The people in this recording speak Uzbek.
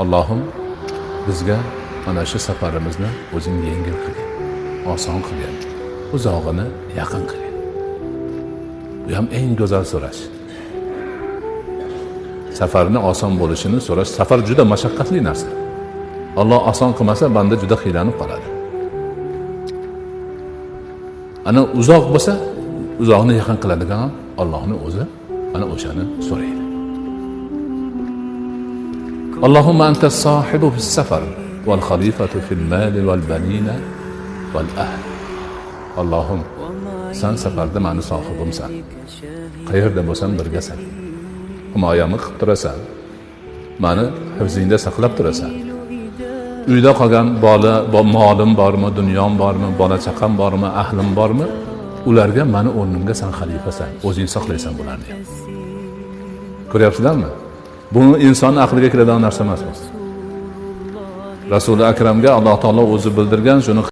Allohim, bizga mana shu safarimizni o'zing yengil qilgin, oson qilgin, uzog'ini yaqin qilgin. Bu ham eng go'zal so'rash. Safarni oson bo'lishini so'rash. Safar juda mashaqqatli narsa. Alloh oson qilmasa, banda juda qiynalib qoladi. Ana uzoq bo'lsa, uzoqni yaqin qiladigan Allohni o'zi ana o'shani so'raydi. Allohumma anta sohibu fis safar val xalifatu fil mali val banina val ahl. Allohim, san safarda mani sohibimsan. Qayerda bo'lsam birgasan. Himoyamni qilib turasan. Mani hifzingda saqlab turasan. Uyda qolgan bola, molim bormi, dunyom bormi, bola chaqam bormi, ahlim bormi? Ularga mani o'rnimga san xalifasan. O'zing saqlaysan bularni. Ko'ryapsizlarmi? Bu insonning aqliga kiradigan narsa emas bu. Rasuli akramga Alloh taolo o'zi bildirgan shuni.